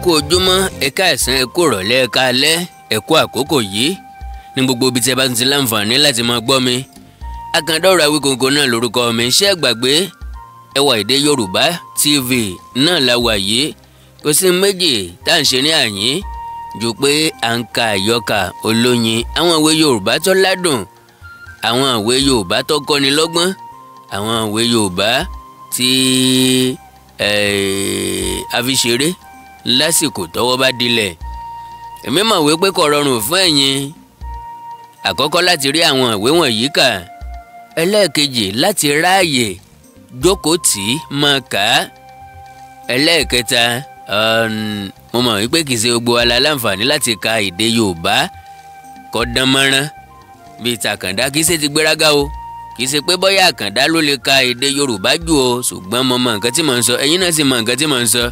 Kú ojúmọ́, ẹ káàsán, ẹ kú ìrọ̀lẹ́, ẹ káalẹ́, ẹ kú àkókò yìí ní gbogbo ibi tí ẹ bá ti láǹfààní láti máa gbọ́ mi. Akandọ̀rọ̀ Awíkonko náà lórúkọ mi. Ṣé gbàgbé Ẹwà Èdè Yorùbá TV náà la wà yìí. Kò sí méjì tá à ń ṣe ní àyín ju pé à ń ka àyọkà olóyin, àwọn ìwé Yorùbá tó ládùn, àwọn ìwé Yorùbá tó kọ́ni lọ́gbọ́n, àwọn ìwé Yorùbá tí a fi ṣeré lásìkò tọ́wọ́ bá dilẹ̀. Èmi mọ̀ wípé kò rọrùn fún ẹ̀yin àkọ́kọ́ láti rí àwọn ìwé wọ̀nyí kà, ẹlẹ́ẹ̀kejì láti ráàyè jókòó tì í máa kà á, ẹlẹ́ẹ̀kẹta mo mọ̀ wípé kì í ṣe gbogbo wa la láǹfààní láti ka èdè Yorùbá kó dán mọ́rán bíi tàkàndá. Kì í ṣe ti gbéraga o, kì í ṣe pé bóyá Àkàndá ló lè ka èdè Yorùbá jù o, ṣùgbọ́n mo mọ nǹkan tí mò ń sọ, ẹ̀yin náà sì mọ nǹkan tí mò ń sọ.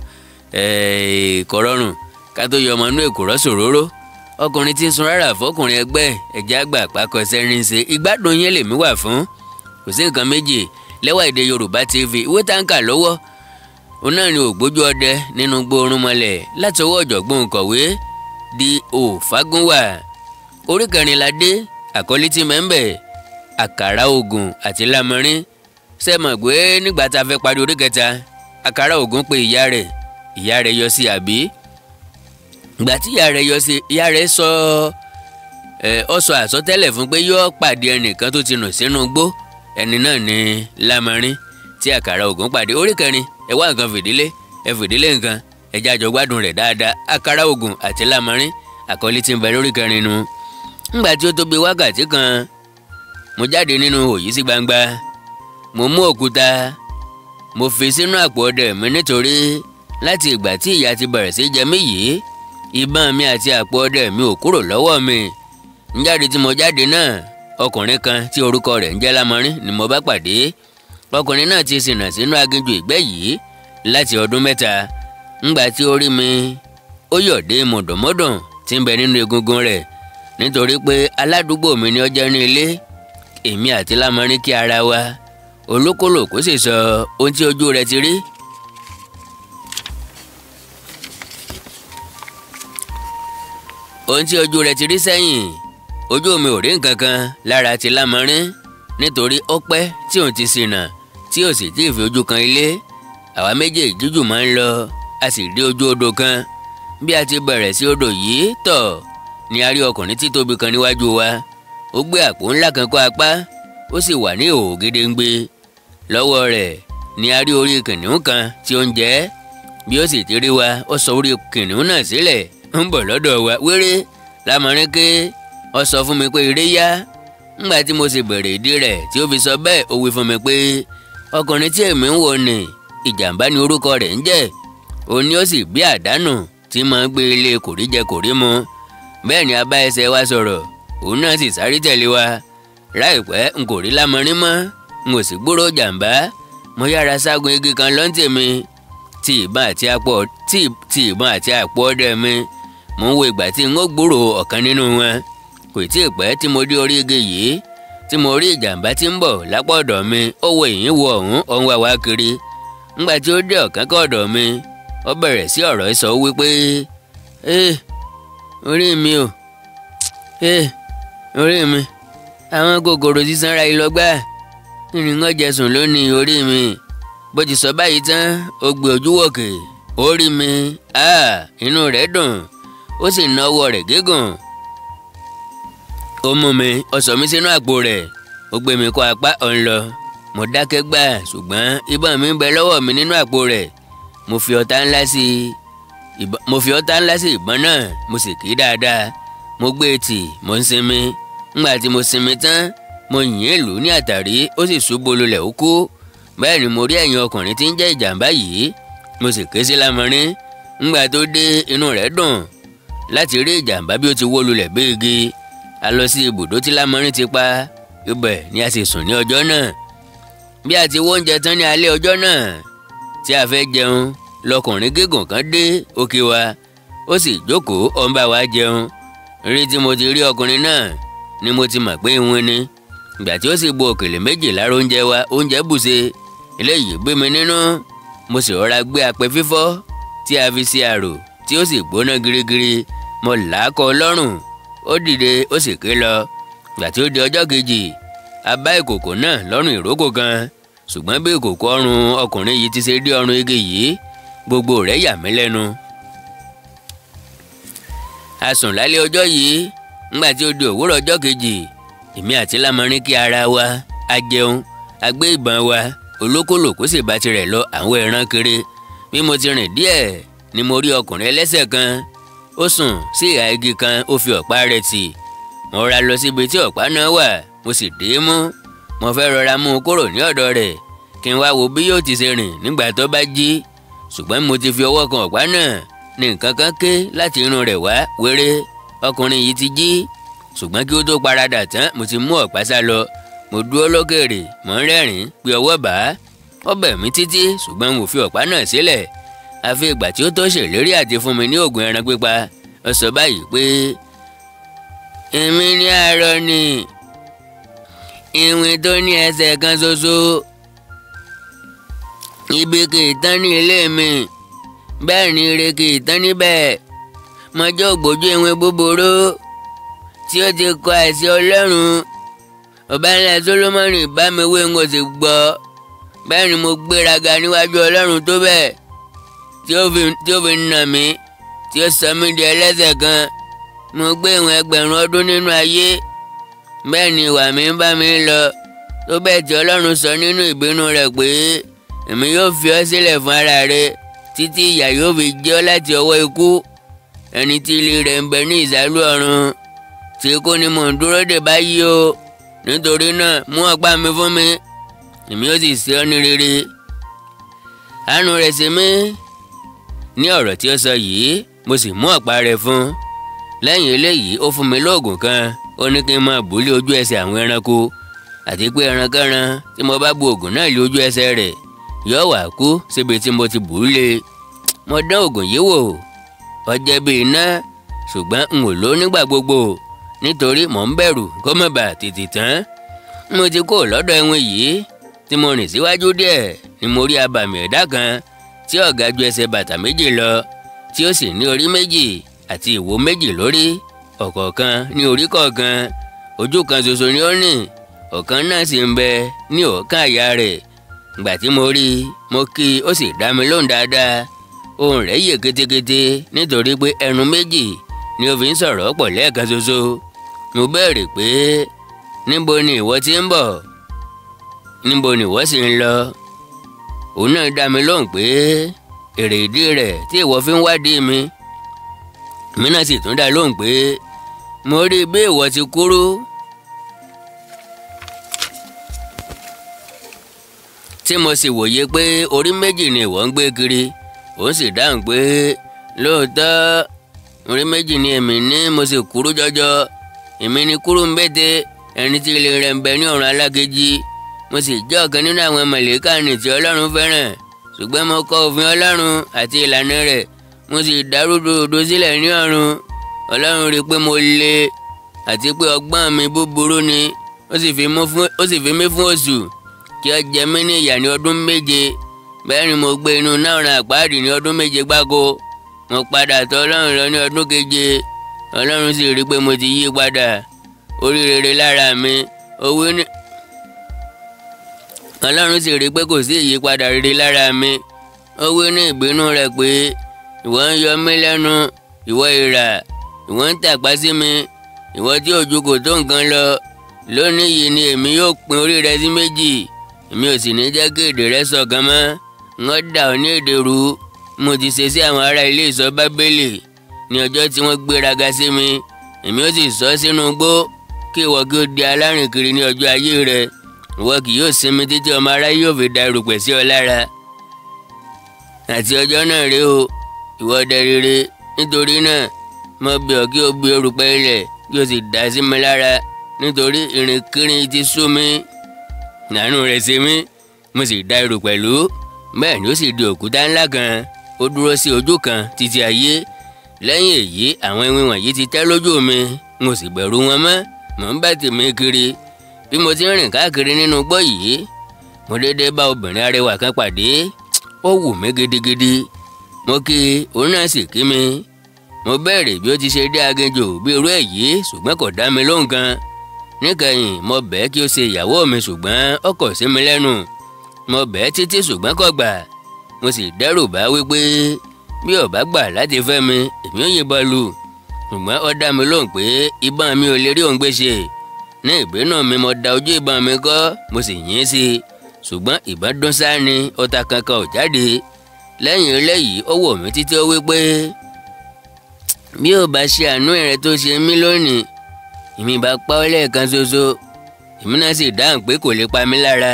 Kò rọrùn ká tó yọ ọmọ inú èkùrọ́ sòróró. Ọkùnrin tí ń sun rárá fọkùnrin ẹgbẹ́ ẹ̀jẹ̀ àgbà àpapọ̀ sẹ́rin ṣe ìgbádùn yẹn lèmi wà fún. Kò sí nǹkan méjì lẹ́wà Èdè Yorùbá TV. Ìwé tá ń kà lọ́wọ́ òun náà ni Ògbójú Ọdẹ nínú gbóòórùn mọ́lẹ̀ láti ọwọ́ ọ̀jọ̀gbọ́n kọ̀wé D.O. Fágúnwà. Orí kẹrin la dé, àkọlé tí mẹ́ńbẹ̀ Àkàrà Ògùn àti Lámọrin. Sẹ́mọ̀ pé nígbà tá a fẹ́ parí orí kẹta, Àkàrà Ògùn pe ìyá rẹ̀, ìyá rẹ̀ yọ sí àbí? Ìgbà tí ìyá rẹ̀ yọ sí, ìyá rẹ̀ sọ ọ sọ àsọtẹ́lẹ̀ fún pé yóò pàdé ẹnìkan tó ti nù sínú igbó. Ẹni náà ni Lámọrin tí Àkàrà Ògùn pàdé. Orí kẹrin, ẹ wá nǹkan fìdílé, ẹ fìdílé nǹkan, ẹ jájọ gbádùn rẹ̀ dáadáa. Àkàrà Ògùn àti Lámọrin, àkọlé tí ń bẹ lórí kẹrin nu. Ńgbà tí ó tó bí wákàtí kan, mo jáde nínú òyì sí gbangba. Mo mú òkúta, mo fi sínú àpò ọdẹ mi nítorí láti ìgbà tí ìyà ti bẹ̀rẹ̀ sí jẹ mí yìí, ìbọn mi àti àpò ọdẹ mi ò kúrò lọ́wọ́ mi. Njáde tí mo jáde náà, ọkùnrin kan tí orúkọ rẹ̀ ń jẹ́ Lámọrin ni mo bá pàdé. Ọkùnrin náà ti ṣìnà sínú aginjù ìgbẹ́ yìí láti ọdún mẹ́ta. Ńgbà tí ó rí mi, ó yọ̀dé mọ̀dọ̀mọ́dọ̀n tí ń bẹ nínú egungun rẹ̀ nítorí pé aládùúgbò mi ni ó jẹ́ ní ilé. Èmi àti Lámọrin kí ara wa. Olúkúlùkù sì sọ ohun tí ojú rẹ̀ ti rí. Ohun tí ojú rẹ̀ ti rí sẹ́yìn, ojú mi ò rí nǹkan kan lára ti Lámọrin nítorí ó pẹ́ tí òun ti ṣìnà tí ò sì tíì fi ojú kan ilé. Àwa méjèèjì jújù máa ń lọ, a sì dé ojú odò kan. Bí a ti bẹ̀rẹ̀ sí odò yìí tọ̀ ni a rí ọkùnrin tí tóbi kan níwájú wa. Ó gbé àpò ńlá kan kọ́ apá, ó sì wà ní ìhòòhò gédéǹgbé. Lọ́wọ́ rẹ̀ ni a rí orí kìnìún kan tí ó ń jẹ. Bí ó sì ti rí wa, ó sọ orí kìnìún náà sílẹ̀, ń bọ̀ lọ́dọ̀ wa wéré. Lámọrin ké, ó sọ fún mi pé eré yá. Ńgbà tí mo sì bẹ̀rẹ̀ ìdí rẹ̀ tí ó fi sọ bẹ́ẹ̀, ó wí fún mi pé ọkùnrin tí èmi ń wò ní Ìjàmbá ni orúkọ rẹ̀ ń jẹ́. Òun ni ó sì bí àdánù tí máa ń gbé ilé kòríjẹ kòrímu. Bẹ́ẹ̀ ni a bá ẹsẹ̀ wa sọ̀rọ̀, òun náà sì sáré tẹ̀lé wa. Láìpẹ́ n kò rí Lámọrin mọ́, n ò sì gbúròó Jàmbá. Mo yára ságun igi kan lọ́ntì mi tí ìbọn àti àpò ọdẹ mi. Mo ń wo ìgbà tí n ó gbúròó ọ̀kan nínú wọn. Kò tí ì pẹ́ tí mo dé orí igi yìí tí mo rí Ìjàmbá tí ń bọ̀ lápá ọ̀dọ̀ mi. Ó wo ìyín wo ọ̀hún, ó ń wá wá kiri. Ńgbà tí ó dé ọ̀kánkán ọ̀dọ̀ mi, ó bẹ̀rẹ̀ sí ọ̀rọ̀ sọ wípé orí mi o, orí mi, àwọn kòkòrò sísanra ìlọgbà, kí ni wọ́n jẹ sùn lónìí orí mi. Bó ti sọ báyìí tán, ó gbé ojú wòkè, ó rí mi, inú rẹ̀ dùn, ó sì na ọwọ́ rẹ̀ gígùn. Ó mú mi, ó sọ mí sínú àpò rẹ̀, ó gbé mi kọ́ apá ọ̀n lọ. Mo dákẹ́ gbà, ṣùgbọ́n ìbọn mi ń bẹ lọ́wọ́ mi nínú àpò rẹ̀. Mo fi ọta ńlá sí ìbọn náà, mo sì kì í dáadáa. Mo gbé e tì, mo ń sinmi. Ńgbà tí mo sinmi tán, mo yìn ín lù ní àtàrí, ó sì ṣubú lulẹ̀ ó kú. Bẹ́ẹ̀ ni mo rí ẹ̀yìn ọkùnrin tí ń jẹ́ Ìjàmbá yìí, mo sì ké sí Lámọrin. Ńgbà tó dé, inú rẹ̀ dùn láti rí Ìjàmbá bí ó ti wó lulẹ̀ bí igi. A lọ sí ibùdó tí Lámọrin ti pa, ibẹ̀ ni a sì sùn ní ọjọ́ náà. Bí a ti wó oúnjẹ tán ní alẹ́ ọjọ́ náà tí a fẹ́ jẹun, lọkùnrin gígùn kan dé òkè wa, ó sì jókòó ó ń bá wa jẹun. Rí tí mo ti rí ọkùnrin náà ni mo ti mọ̀ pé ìwọ̀n ni. Ìgbà tí ó sì bu òkèlè méjì lára oúnjẹ wa, oúnjẹ bùṣe. Eléyìí gbé mi nínú, mo sì rọra gbé apẹ fífọ́ tí a fi ṣe àrò. tí ó sì gbóná girigiri. Mo là á kọ lọ́rùn, ó dìde ó sì ké lọ. Gbà tí ó di ọjọ́ kejì, a bá ìkòkò náà lọ́rùn ìrókò kan, ṣùgbọ́n bí ìkòkò ọrùn ọkùnrin yìí ti ṣe dé ọrùn igi yìí, gbogbo rẹ̀ yà mí lẹ́nu. A sùn lálẹ́ ọjọ́ yìí. Ńgbà tí ó di òwúrọ̀ ọjọ́ kejì, èmi àti Lámọrin kí ara wa, a jẹun, a gbé ìbọn wa, olókòlòkó sì bá tirẹ̀ lọ àwọn ẹran kiri. Bí mo ti rìn díẹ̀ ni mo rí ọkùnrin ẹlẹ́sẹ̀ kan. Ó sùn sí ìhà igi kan, ó fi ọ̀pá rẹ̀ tì. Mo ra lọ síbi tí ọ̀pá náà wà, mo sì dé mú. Mo fẹ́ rọra mú un kúrò ní ọ̀dọ̀ rẹ̀ kí n wá wo bí yóò ti ṣe rìn nígbà tó bá jí. Ṣùgbọ́n mo ti fi ọwọ́ kan ọ̀pá náà ní nǹkan kan ké láti inú rẹ̀ wá wéré. Ọkùnrin yìí ti jí, ṣùgbọ́n kí ó tó paradà tán, mo ti mú ọ̀pá sá lọ. Mo dúró lókèrè, mò ń rẹ́rìn-ín pé ọwọ́ bá a. Ó bẹ̀ mí títí, ṣùgbọ́n n ò fi ọ̀pá náà sílẹ̀. Àfi ìgbà tí ó tó ṣèlérí àti fún mi ní oògùn ẹran pípa. Ó sọ báyìí pé èmi ní àárọ̀ ni ìwìn tó ní ẹsẹ̀ kan ṣoṣo, ibi kì í tán ní ilé mi, bẹ́ẹ̀ ni ire kì í tán níbẹ̀. Mo jẹ́ ògbójú ìwìn búburú tí ó ti kọ àìsí Ọlọ́run. Ọba ńlá Sólómọ́nì bá mi wí, n kò sì gbọ́. Bẹ́ẹ̀ ni mo gbéraga níwájú Ọlọ́run tó bẹ́ẹ̀ tí ó fi nà mí, tí ó sọ mí di ẹlẹ́sẹ̀ kan. Mo gbé ìwọ̀n ẹgbẹ̀rún ọdún nínú ayé, bẹ́ẹ̀ ni ìwà mi ń bá mi lọ tó bẹ́ẹ̀ tí Ọlọ́run sọ nínú ìbínú rẹ̀ pé èmi yóò fi ọ́ sílẹ̀ fún ara rẹ títí ìyà yóò fi jẹ ọ́ láti ọwọ́ ikú. Ẹni tí ilé rẹ̀ ń bẹ ní ìsàlù ọ̀run, tí kò ní mò ń dúró dè báyìí o. Nítorí náà mú ọ̀pá mi fún mi, èmi ó sì ṣe ọ́ ní rere. Àánú rẹ̀ ṣe mí ní ọ̀rọ̀ tí ó sọ yìí, mo sì mú ọ̀pá rẹ̀ fún un. Lẹ́yìn eléyìí ó fún mi lóògùn kan, ó ní kí n máa bù lé ojú ẹsẹ̀ àwọn ẹranko, àti pé ẹrankẹ́ran tí mo bá bu oògùn náà lé ojú ẹsẹ̀ rẹ̀ yóò wá kú síbi tí mo ti bù ú lé. Mo dán oògùn yìí wò, ó jẹ́ bí iná, ṣùgbọ́n n ò lò ó nígbà gbogbo nítorí mò ń bẹ̀rù kó má bàa tètè tán. Mo ti kó lọ́dọ̀ ẹ̀wọ̀n yìí tí mo rìn síwájú díẹ̀ ni mo rí abàmì ẹ̀dá kan tí ó ga ju ẹsẹ̀ bàtà méjì lọ, tí ó sì ní orí méjì àti ìwo méjì lórí, ọ̀kọ̀ọ̀kan ní orí kọ̀ọ̀kan. Ojú kan ṣoṣo ni ó ní, ọ̀kan náà sì ń bẹ ní ọ̀kan àyà rẹ̀. Ìgbà tí mo rí i, mo kí i, ó sì dá mi lóhùn dáadáa. Ohùn rẹ̀ yè kétékété nítorí pé ẹnu méjì ni ó fi ń sọ̀rọ̀ pọ̀ lẹ́ẹ̀kan ṣoṣo. Mo béèrè pé níbo ni ìwọ ti ń bọ̀, níbo ni ìwọ sì ń lọ? Òun náà dá mi lóhùn pé èrè ìdí rẹ̀ tí ìwọ fi ń wádìí mi. Èmi náà sì tún dá lóhùn pé mo rí bí ìwọ ti kúrú, tí mo sì wòye pé orí méjì ni ìwọ ń gbé kiri. Òun sì dáhùn pé lóòótọ́ orí méjì ni èmi ní, mo sì kúrú jọjọ. Èmi ni kúrú ń bété, ẹni tí ilé rẹ̀ ń bẹ ní ọ̀run alákejì. Mo sì jẹ́ ọ̀kan nínú àwọn mọ̀lẹ́kànnì tí Ọlọ́run fẹ́ràn, ṣùgbọ́n mo kọ̀ òfin Ọlọ́run àti ìlànà rẹ̀, mo sì dárúdúrúdú sílẹ̀ ní ọ̀run. Ọlọ́run rí i pé mo le àti pé ọgbọ́n mi búburú ni, ó sì fi mí fún oṣù kí ó jẹ mí ní ìyà ní ọdún 7. Bẹ́ẹ̀ ni mo gbé inú náà ran àpáàdì ní ọdún 7 gbáko. Mo padà tọ̀ Ọlọ́run lọ ní ọdún 7. Ọlọ́run sì rí i pé mo ti yí padà, orí rere lára mi. Owó ní Ọlọ́run sì rí i pé kò sí ìyípadà rere lára mi. Ó wí ní ìbínú rẹ̀ pé ìwọ ń yọ mí lẹ́nu, ìwọ ìrà, ìwọ ń tàpá sí mi, ìwọ tí ojú kò tó nǹkan lọ. Lónìí yìí ni èmi yóò pín orí rẹ sí méjì, èmi ò sì ní jẹ́ kí èdè rẹ ṣọ̀kan mọ́. Wọ́n dà ọ́ ní èdè rú. Mo ti ṣe sí àwọn ará ilé ìṣọ́ Bábélì ní ọjọ́ tí wọ́n gbéraga sí mi. Èmi ó sì sọ sínú igbó kí ìwọ kí ó di alárìnkiri ní ọjọ́ ayé rẹ. Ìwọ kì yóò sinmi títí ọmọ aráyé yóò fi da erùpẹ̀ sí ọ lára. Àti ọjọ́ náà rèé o, ìwọ ọdẹ rere. Nítorí náà mo bẹ̀ ọ́ kí o gbé erùpẹ̀ ilẹ̀ kí o sì dà sí mi lára, nítorí ìrìnkìrìn ti sú mi. Àánú rẹ̀ ṣe mí, mo sì da erùpẹ̀ lù ú. Bẹ́ẹ̀ ni ó sì di òkúta ńlá kan, ó dúró sí ojú kan títí ayé. Lẹ́yìn èyí àwọn ewé wọ̀nyí ti tẹ́ lójú mi, n ò sì bẹ̀rù wọn mọ́. Mò ń bá tèmi kiri. Bí mo ti ń rìn káàkiri nínú igbó yìí, mo dédé bá obìnrin arẹwà kan pàdé. Ó wù mí gidigidi. Mo kí òun náà sì kí mi. Mo béèrè bí ó ti ṣe dé aginjù bí irú èyí, ṣùgbọ́n kò dá mi lóhùn kan. Níkẹyìn mo bẹ̀ kí ó ṣe ìyàwó mi, ṣùgbọ́n ó kọ̀ sí mi lẹ́nu. Mo bẹ̀ títí ṣùgbọ́n kò gbà. Mo sì dẹ́rù bá wípé bí ó bá gbà láti fẹ́ mi, èmi ò yìnbọn lù. Ṣùgbọ́n ó dá mi lóhùn pé ìbọn mi ò lè rí òun gbé ṣe. Ní ìbínú mi mo da ojú ìbọn mi kọ́, mo sì yín sí i, ṣùgbọ́n ìbọn dún sáà ni, ọta kankan ò jáde. Lẹ́yìn eléyìí ó wò mí títí ó wí pé bí ó bá ṣe àánú rẹ tó ṣe mí lónìí, èmi bá pa ọ́ lẹ́ẹ̀kan ṣoṣo. Èmi náà sì dáhùn pé kò lè pa mí lára.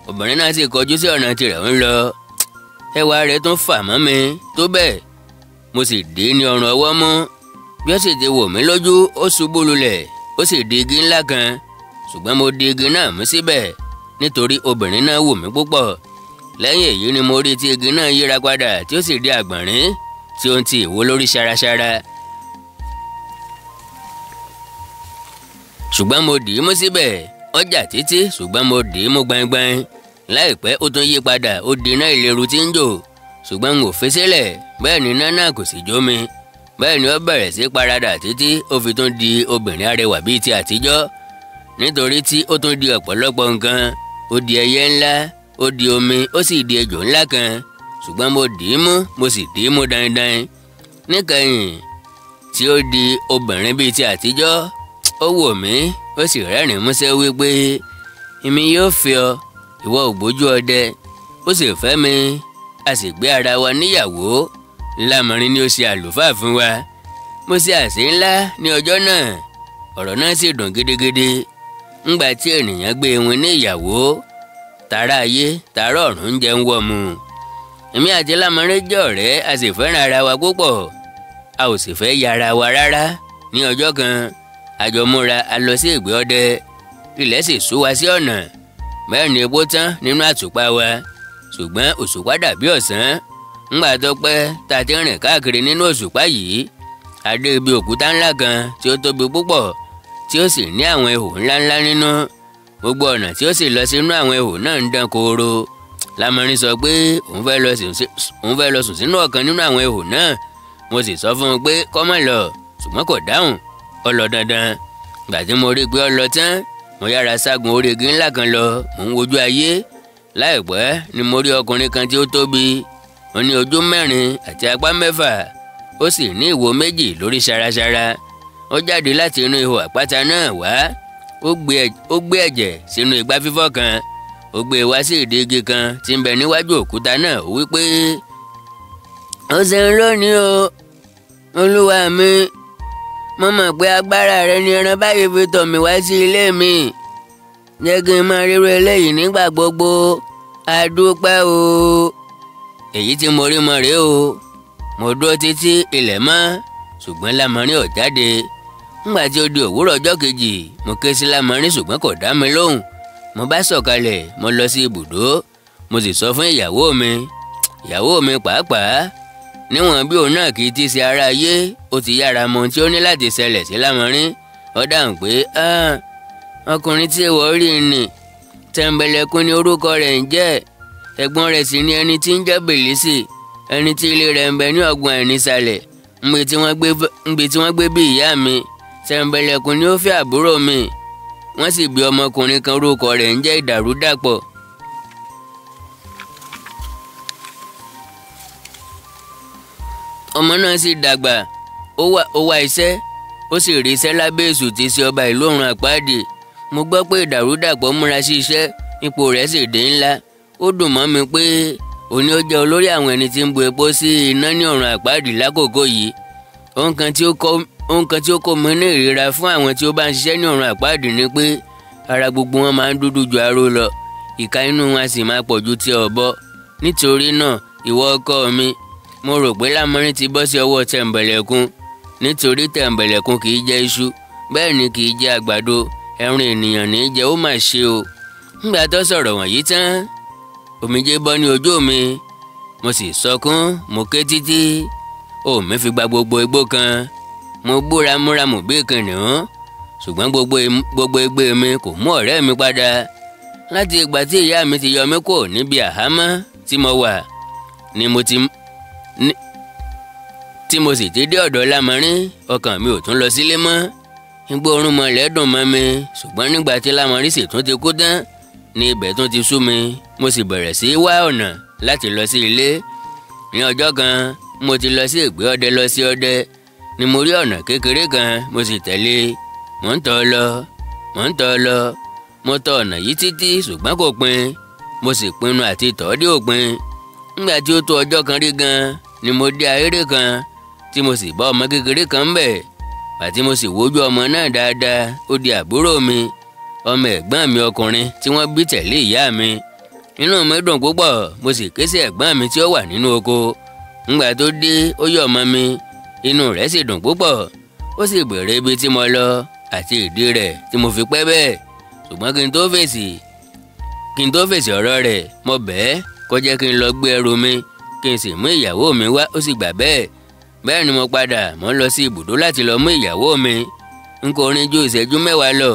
Obìnrin náà sì kọjú sí ọ̀nà tirẹ̀ ń lọ. Ẹwà rẹ̀ tún fà mọ́ mi tó bẹ́ẹ̀, mo sì dé ní ọrùn ọwọ́ mú. Bí ó sì ti wò mí lójú, ó ṣubú lulẹ̀, ó sì di igi ńlá kan. Ṣùgbọ́n mo di igi náà mú síbẹ̀ nítorí obìnrin náà wù mí púpọ̀. Lẹ́yìn èyí ni mo rí tí igi náà yíra padà tí ó sì di àgbọ̀nrín tí ó ń ti ìwo lórí ṣaraṣara. Ṣùgbọ́n mo dì í mú síbẹ̀, ó jà títí, ṣùgbọ́n mo dì í mú gbangban. Láìpẹ́ ó tún yí padà, ó di iná ìléru tí ń jò, ṣùgbọ́n n ò fi sílẹ̀, bẹ́ẹ̀ ni iná náà kò sì jó mi. Bẹ́ẹ̀ ni ó bẹ̀rẹ̀ sí paradà títí ó fi tún di obìnrin arẹwà bíi ti àtijọ́. Nítorí tí ó tún di ọ̀pọ̀lọpọ̀ nǹkan, ó di ẹyẹ ńlá, ó di omi, ó sì di ejò ńlá kan. Ṣùgbọ́n mo dì í mú, mo sì dì í mú dandan. Níkẹyìn tí ó di obìnrin bíi ti àtijọ́, ó wò mí, ó sì rẹ́rìn músẹ́ wípé èmi yóò fẹ́ ọ, ìwọ ògbójú ọdẹ. Ó sì fẹ́ mi, a sì gbé ara wa níyàwó. Lámọrin ni ó ṣe àlùfáà fún wa. Mo ṣe àsè ńlá ní ọjọ́ náà. Ọ̀rọ̀ náà sì dùn gidigidi. Ńgbà tí ènìyàn gbé wọn ní ìyàwó, tààrà ayé tààrà ọ̀run ń jẹun wọ̀ mu. Èmi àti Lámọrin jẹ́ ọ̀rẹ́, a sì fẹ́ràn ara wa púpọ̀. A ò sì fẹ́ yára wa rárá. Ní ọjọ́ kan, a jọ múra, a lọ sí ìgbé ọdẹ. Ilẹ̀ sì sú wa sí ọ̀nà. Bẹ́ẹ̀ ni epo tán nínú àtùpà wa, ṣùgbọ́n òṣùpá dàbí ọ̀sán. Ńgbà tó pẹ́ tá a ti rìn káàkiri nínú òṣùpá yìí, a dé ibi òkúta ńlá kan tí ó tóbi púpọ̀, tí ó sì ní àwọn ihò ńláńlá nínú. Gbogbo ọ̀nà tí ó sì lọ sínú àwọn ihò náà ń dán kooro. Lámọrin sọ pé òun fẹ́ lọ sùn sínú ọ̀kan nínú àwọn ihò náà. Mo sì sọ fún un pé kó má lọ, ṣùgbọ́n kò dáhùn, ó lọ dandan. Ìgbà tí mo rí i pé ó lọ tán, mo yára ságun orí igi ńlá kan lọ, mò ń wojú ayé. Láìpẹ́ ni mo rí ọkùnrin kan tí ó tóbi. Ó ní ojú mẹ́rin àti apá mẹ́fà, ó sì ní ìwo méjì lórí ṣaraṣara. Ó jáde láti inú ihò àpáta náà wá. Ó gbé ẹ̀jẹ̀ sínú igbá fífọ́ kan. Ó gbé wá sí ìdí igi kan tí ń bẹ níwájú òkúta náà. Ó wí pé ó ṣeun lónìí o, olúwa mi. Mo mọ̀ pé agbára rẹ ni ẹran báyìí fi tọ̀ mí wá sí ilé mi. Jẹ́ kí n máa ríro eléyìí nígbà gbogbo. A dúpẹ́ o. Èyí tí mo rí mọ́ rèé o. Mo dúró títí ilẹ̀ mọ́, ṣùgbọ́n Lámọrin ò jáde. Ńgbà tí ó di òwúrọ̀ ọjọ́ kejì, mo ké sí Lámọrin ṣùgbọ́n kò dá mi lóhùn. Mo bá sọ̀kalẹ̀, mo lọ sí ibùdó, mo sì sọ fún ìyàwó mi. Ìyàwó mi pàápàá, níwọ̀n bí òun náà kì í ti ṣe ara ayé, ó ti yára mọ ohun tí ó ní láti ṣẹlẹ̀ sí Lámọrin. Ó dáhùn pé ọkùnrin tí ìwọ rí ni Tẹ̀m̀bẹ̀lẹ̀kun ni orúkọ rẹ̀ ń jẹ́. Ẹ̀gbọ́n rẹ̀ sì ni ẹni tí ń jẹ́ Bèlísì, ẹni tí ilé rẹ̀ ń bẹ ní ọ̀gbun àìnísàlẹ̀, níbi tí wọ́n gbé bí ìyá mi. Tẹ̀m̀bẹ̀lẹ̀kun ni ó fẹ́ àbúrò mi. Wọ́n sì bí ọmọkùnrin kan orúkọ rẹ̀ ń jẹ́ Ìdàrúdàpọ̀. Ọmọ náà sì dàgbà, ó wá iṣẹ́, ó sì rí iṣẹ́ lábẹ́ èṣù tí í ṣe ọba ìlú ọ̀run àpáàdì. Mo gbọ́ pé Ìdàrúdàpọ̀ múra sí iṣẹ́, ipò rẹ̀ sì dé ńlá. Ó dùn mọ́ mi pé òní ó jẹ́ olórí àwọn ẹni tí ń bu epo sí iná ní ọ̀run àpáàdì lákòókò yìí. Ohun kan tí ó kó mi ní ìríra fún àwọn tí ó bá ń ṣiṣẹ́ ní ọ̀run àpáàdì ni pé ara gbogbo wọn máa ń dúdú ju aró lọ, ìka inú wọn a sì máa pọ̀ ju ti ọ̀bọ. Nítorí náà, ìwọ ọkọ mi, mo rò pé Lámọrin ti bọ́ sí ọwọ́ Tẹ̀m̀bẹ̀lẹ̀kun. Nítorí Tẹ̀m̀bẹ̀lẹ̀kun kì í jẹ iṣu, bẹ́ẹ̀ ni kì í jẹ àgbàdo, ẹran ènìyàn ní í jẹ, ó mà ṣe o. Ńgbà tó sọ̀rọ̀ wọ̀nyí tán, omijé bọ́ ní ojú mi, mo sì sọkún, mo ké títí, ohùn mi fi gba gbogbo igbó kan. Mo búra múramù bí kìnìún, ṣùgbọ́n gbogbo igbe mi kò mú ọ̀rẹ́ mi padà. Láti ìgbà tí ìyá mi ti yọ mí kúrò níbi àhámọ́ tí mo wà ni Tí mo sì ti dé ọ̀dọ̀ Lámọrin, ọkàn mi ò tún lọ sílé mọ́. Igbó orúnmọlẹ̀ dùn mọ́ mi, ṣùgbọ́n nígbà tí Lámọrin sì tún ti kú tán ní ibẹ̀ tún ti sú mi. Mo sì bẹ̀rẹ̀ sí í wá ọ̀nà láti lọ sí ilé. Ní ọjọ́ kan mo ti lọ sí ìgbé ọdẹ lọ sí ọdẹ ni mo rí ọ̀nà kékeré kan, mo sì tẹ̀lé. Mò ń tọ̀ lọ, mò ń tọ̀ lọ, mo tọ̀ ọ̀nà yìí títí ṣùgbọ́n kò pin. Mo sì pinnu àti tọ̀ dé òpin. Nígbà tí ó tó ọjọ́ kan rí gan ni mo dé ahéré kan tí mo sì bá ọmọ kékeré kan ńbẹ̀. Àti mo sì wojú ọmọ náà dáadáa, ó di àbúrò mi, ọmọ ẹ̀gbọ́n mi ọkùnrin tí wọ́n bí tẹ̀lé ìyá mi. Inú mi dùn púpọ̀, mo sì ké sí ẹ̀gbọ́n mi tí ó wà nínú oko. Ńgbà tó dé, ó yọ̀ mọ́ mi, inú rẹ̀ sì dùn púpọ̀. Ó sì béèrè ibi tí mo lọ àti ìdí rẹ̀ tí mo fi pẹ́ bẹ́ẹ̀. Ṣùgbọ́n kí n tó fèsì ọ̀rọ̀ rẹ̀, mo bẹ̀ ẹ́ kó jẹ́ kí n lọ gbé ẹrù mi kí n sì mú ìyàwó mi wá, ó sì gbà bẹ́ẹ̀. Bẹ́ẹ̀ ni mo padà, mo ń lọ sí ibùdó láti lọ mú ìyàwó mi. N kò rìn ju ìṣẹ́jú 10 lọ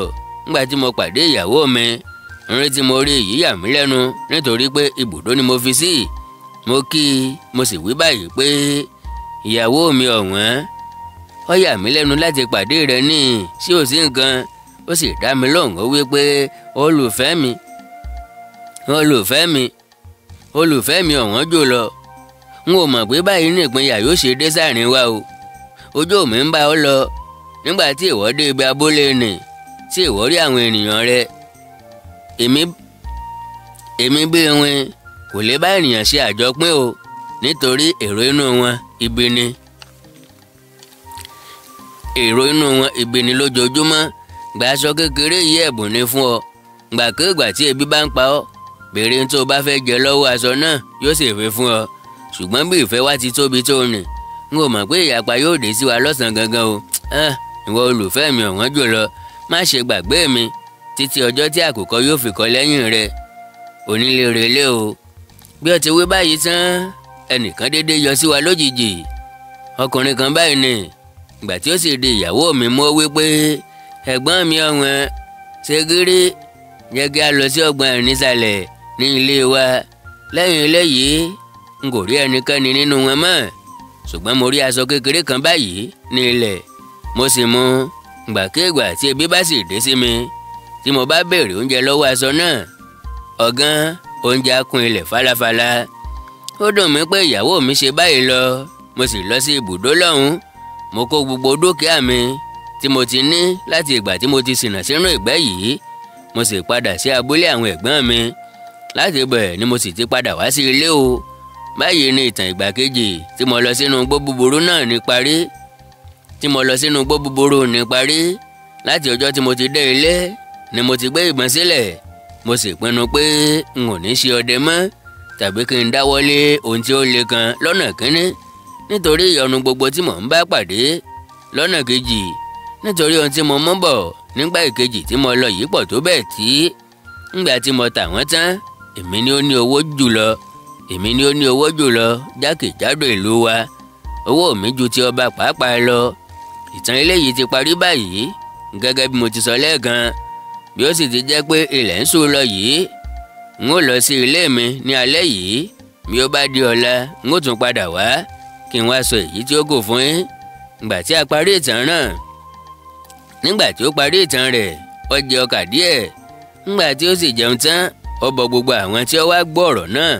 nígbà tí mo pàdé ìyàwó mi. Nrin tí mo rí yìí yà mí lẹ́nu nítorí pé ibùdó ni mo fi sí. Mo kí i, mo sì wí báyìí pé ìyàwó mi ọ̀wọ́n, ó yà mí lẹ́nu láti pàdé rẹ ní sí ò sí nǹkan. Ó sì dá mi lóhùn, ó wí pé olùfẹ́ mi, olùfẹ́ mi, olùfẹ́ mi ọ̀wọ́n jùlọ. N ò mọ̀ pé báyìí ní ìpínyà yóò ṣe dé sáàrin wa o. Ojú mi ń bá ọ lọ nígbà tí ìwọ dé ibi abúlé nì, tí ìwọ rí àwọn ènìyàn rẹ. Èmi bí wọn kò lè bá ènìyàn ṣe àjọpín o, nítorí èrò inú wọn ibi ni. Èrò inú wọn ibi ni lójoojúmọ́. Gba aṣọ kékeré yìí ẹ̀bùn ni fún ọ. Gbàkéègbà tí ebi bá ń pa ọ́, béèrè tó o bá fẹ́ jẹ lọ́wọ́ aṣọ náà yóò sì fi fún ọ. Ṣùgbọ́n bí ìfẹ́ wa ti tóbi tó rìn, n ò mọ̀ pé ìyapa yóò dé sí wa lọ́sàn-án gangan o. Ìwọ olùfẹ́ mi ọ̀wọ́n jùlọ, má ṣe gbàgbé mi títí ọjọ́ tí àkùkọ yóò fi kọ lẹ́yìn rẹ. Onílé relé o. Bí ó ti wí báyìí tán, ẹnìkan dédé yọ sí wa lójijì. Ọkùnrin kan báyìí ni. Ìgbà tí ó sì di ìyàwó mi mú, ó wí pé ẹ̀gbọ́n mi ọ̀wọ́n, ṣe gírí, jẹ́ kí a lọ sí ọgbọ́n ìnísàlẹ̀ ní ilé wa. Lẹ́yìn eléyìí n kò rí ẹnikẹ́ni nínú wọn mọ́, ṣùgbọ́n mo rí aṣọ kékeré kan báyìí ní ilẹ̀, mo sì mú. Ìgbàkéègbà tí ebi bá sì dé sí mi, tí mo bá béèrè oúnjẹ lọ́wọ́ aṣọ náà, ọ̀gán oúnjẹ á kún ilẹ̀ falafala. Ó dùn mí pé ìyàwó mi ṣe báyìí lọ. Mo sì lọ sí ibùdó lọ́hùn. Mo kó gbogbo dúkìá mi tí mo ti ní láti ìgbà tí mo ti ṣìnà sínú ìgbẹ́ yìí. Mo sì padà sí abúlé àwọn ẹ̀gbọ́n mi. Láti ibẹ̀ ni mo sì ti padà wá sí ilé o. Báyìí ni ìtàn ìgbà kejì tí mo lọ sínú igbó búburú náà ní parí. Tí mo lọ sínú igbó búburú ní parí. Láti ọjọ́ tí mo ti dé ilé ni mo ti gbé ìbọn sílẹ̀. Mo sì pinnu pé n ò ní ṣe ọdẹ mọ́ tàbí kí n dáwọ́lé ohun tí ó le kan lọ́nà kínní, nítorí ìyọnu gbogbo tí mò ń bá pàdé. Lọ́nà kejì, nítorí ohun tí mo mú bọ̀ nígbà ìkejì tí mo lọ yìí pọ̀ tó bẹ́ẹ̀ tí nígbà tí mo tà wọ́n tán, èmi ni ó ní owó jùlọ. Èmi ni ó ní owó jùlọ jákèjádò ìlú wa. Owó mi ju ti ọba pàápàá lọ. Ìtàn eléyìí ti parí báyìí gẹ́gẹ́ bí mo ti sọ lẹ́ẹ̀kan. Bí ó sì ti jẹ́ pé ilẹ̀ ń ṣú lọ yìí, n ó lọ sí ilé mi ní alẹ́ yìí. Bí ó bá di ọ̀la, n ó tún padà wá kí n wá sọ èyí tí ó kù fún yín. Nígbà tí a parí ìtàn náà, nígbà tí ó parí ìtàn rẹ̀, ó jẹ ọkà díẹ̀. Nígbà tí ó sì jẹun tán, ó bọ gbogbo àwọn tí ó wá gbọ́ ọ̀rọ̀ náà,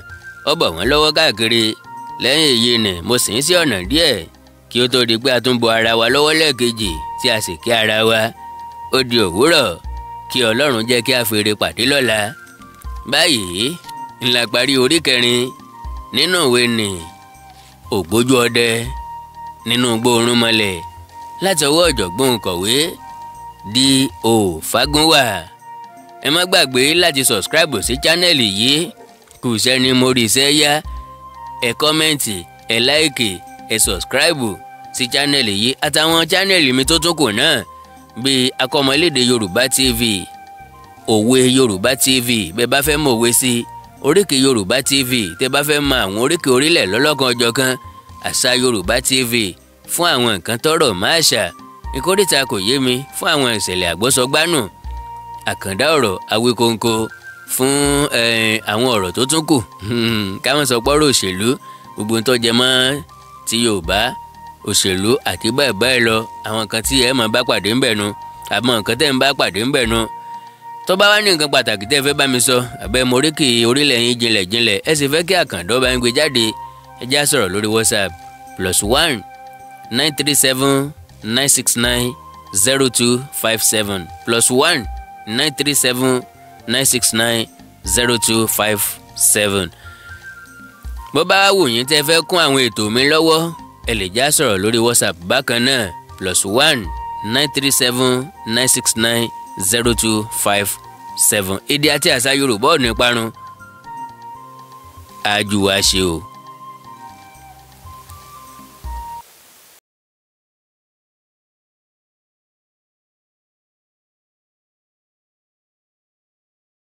ó bọ̀ wọ́n lọ́wọ́ káàkiri. Lẹ́yìn èyí ni mo sì ń sí ọ̀nà díẹ̀ kí ó tó di pé a tún bọ ara wa lọ́wọ́ lẹ́ẹ̀kejì tí a sì kí ara wa. Ó di òwúrọ̀, kí Ọlọ́run jẹ́ kí a fèrè pàdé lọ́la. Báyìí ńlá parí orí kẹrin nínú ìwé ni Ògbójú ọdẹ nínú igbó Orúnmọlẹ̀ láti ọwọ́ ọ̀jọ̀gbọ́n kọ̀wé D.O. Fágúnwà. Ẹ má gbàgbé láti subscribe sí chánẹ́ẹ̀lì yìí. Kù sẹ́ni mo rí iṣẹ́ yá. Ẹ kọ́mẹ́ǹtì, ẹ láìkì, ẹ subscribe sí chánẹ́ẹ̀lì yìí àtàwọn chánẹ́ẹ̀lì mi tó tún kù náà bíi Akọ́mọlédè Yorùbá TV, Òwe Yorùbá TV bẹ́ẹ̀ bá fẹ́ mọ̀ òwe sí, Oríkì Yorùbá TV tẹ́ bá fẹ́ mọ àwọn oríkì orílẹ̀ lọ́lọ́kan ọjọ́kan, Àṣà Yorùbá TV fún àwọn nǹkan tọ́rọ̀ mọ́ àṣà, Ìkórìtà kò yé mi fún àwọn ìṣẹ̀lẹ̀ àgbọ́sọgbánù, Àkàndá ọ̀rọ̀ Awíkonko fún àwọn ọ̀rọ̀ tó tún kù káwọn sọ pọ́rọ̀ òṣèlú. Gbogbo tó jẹ mọ́ ti Yorùbá, òṣèlú àti bẹ́ẹ̀ bẹ́ẹ̀ lọ, àwọn nǹkan tí ẹ máa bá pàdé ńbẹ̀ nu, àmọ́ nǹkan tẹ́ ń bá pàdé ńbẹ̀ nu. Tó bá wá ní nǹkan pàtàkì tẹ́ fẹ́ bá mi sọ, àbẹ́ moríkì orílẹ̀ yín jinlẹ̀ jinlẹ̀, ẹ sì fẹ́ kí Àkàndọ́ bá ń gbé jáde, ẹ já sọ̀rọ̀ lórí WhatsApp +1 937 969 0257, +1 937 969 0257. Bó bá wù yín tẹ́ fẹ́ kún àwọn ètò mi lọ́wọ́, ẹ lè já sọ̀rọ̀ lórí WhatsApp bákan náà, +1 937 969 0257. Èdè àti àṣà Yorùbá ò ní parun, àjùwà ṣe o.